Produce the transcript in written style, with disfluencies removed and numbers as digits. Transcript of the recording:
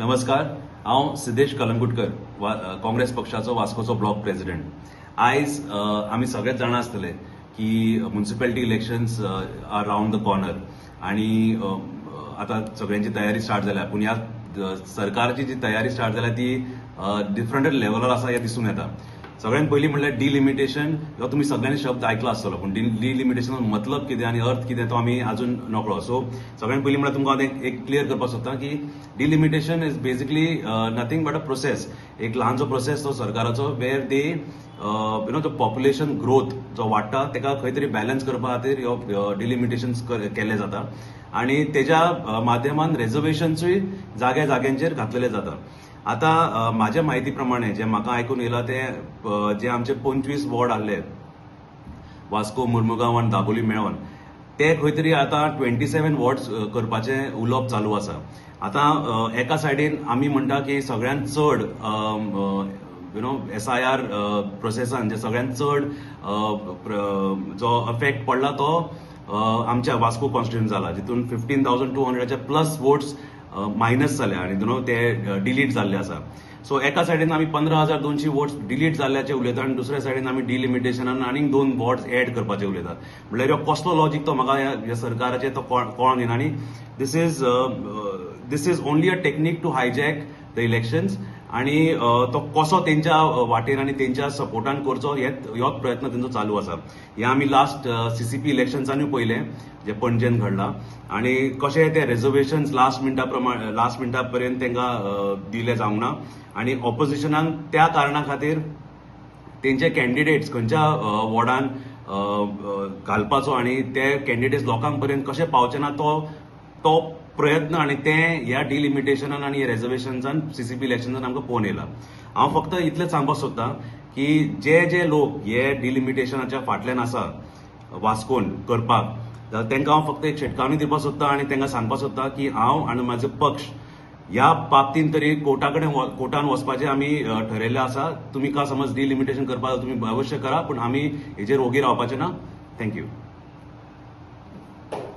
नमस्कार, हांव सिद्धेश कलंगुटकर, काँग्रेस पक्षाचो वास्कोचो ब्लॉक प्रेसिडेंट. आयज आमी सगळेच जाणा आसतले की municipality elections are round the corner आणि आतां सगळ्यांची तयारी स्टार्ट जाल्या, पूण ह्या सरकारची जी तयारी स्टार्ट जाल्या ती डिफरंट लेवलार आसा हें दिसून येता. सगळ्यात पयलीं म्हणल्यार डिलिमिटेशन हो तुमी सगळ्यांनी शब्द आयकलो आसतलो, पूण डिलिमिटेशन मतलब कितें आनी अर्थ कितें तो आमी अजून नकळो. सो सगळ्यात पयलीं म्हणल्यार तुमकां हांव एक क्लियर करपाक सोदता की delimitation is basically nothing but a process, एक ल्हानसो प्रोसेस तो सरकाराचो, where they the population growth जो वाडटा ताका खंय तरी बॅलन्स करपा खातीर ह्यो डिलिमिटेशन केल्लें जाता आनी तेज्या माध्यमान रेजर्वेशन्सूय जाग्या जाग्यांचेर घातलेले जाता. आतां म्हाज्या म्हायती प्रमाणे जें म्हाका आयकून येयलां तें, जे आमचे 25 वॉर्ड आहले वास्को, मुर्मुगांव आनी दाबोली मेळोन, ते खंय तरी आतां 27 वॉर्ड्स करपाचें उलोवप चालू आसा. आतां एका सायडीन आमी म्हणटा की सगळ्यांत चड SIR प्रोसेसान जे सगळ्यांत चड जो अफेक्ट पडला तो आमच्या वास्को कॉन्स्टिट्युएन्सी जाला, जितून 15,200च्या प्लस वोट्स मायनस जाले आनी ते डिलीट जाल्ले आसा. सो एका सायडीन आमी 15,200 वोट्स डिलीट जाल्ल्याचे उलयता आनी दुसऱ्या सायडीन आमी डिलिमिटेशनान आनीक दोन वॉर्ड्स एड करपाचे उलयतात. म्हणल्यार ह्यो कसलो लॉजीक तो म्हाका ह्या सरकाराचे तो कळोन येना. आनी this is only a technique to hijack the elections आनी तो कसो तेंच्या वाटेन आनी तेंच्या सपोर्टान करचो हे होच प्रयत्न तेंचो चालू आसा. हे आमी लास्ट सीसीपी इलेक्शन्सानूय पळयलें जे पणजेन घडला आनी कशें ते रेजर्वेशन लास्ट मिनटा प्रमाण लास्ट मिनटा पर्यंत तांकां दिले जावंक ना आनी ऑपोजिशनाक त्या कारणा खातीर तेंचे कॅन्डिडेट्स खंयच्या वॉर्डान घालपाचो आनी ते कॅन्डिडेट्स लोकांक पर्यंत कशे पावचे ना तो तो प्रयत्न आनी ते ह्या डिलिमिटेशनान आनी रेजर्वेशन्सान सीसीपी इलेक्शनान आमकां पळोवन येयला. हांव फक्त इतलेंच सांगपाक सोदता की जे जे लोक हे डिलिमिटेशनाच्या फाटल्यान आसा वास्कोन करपाक, तांकां हांव फक्त एक शिटकावणी दिवपाक सोदता आनी तांकां सांगपाक सोदता की हांव आनी म्हाजो पक्ष ह्या बाबतीन तरी कोर्टा कडेन कोर्टान वचपाचें आमी ठरयल्लें आसा. तुमी का समज डिलिमिटेशन करपाक तुमी अवश्य करा, पूण आमी हेजेर ओगी रावपाचे ना. Thank you.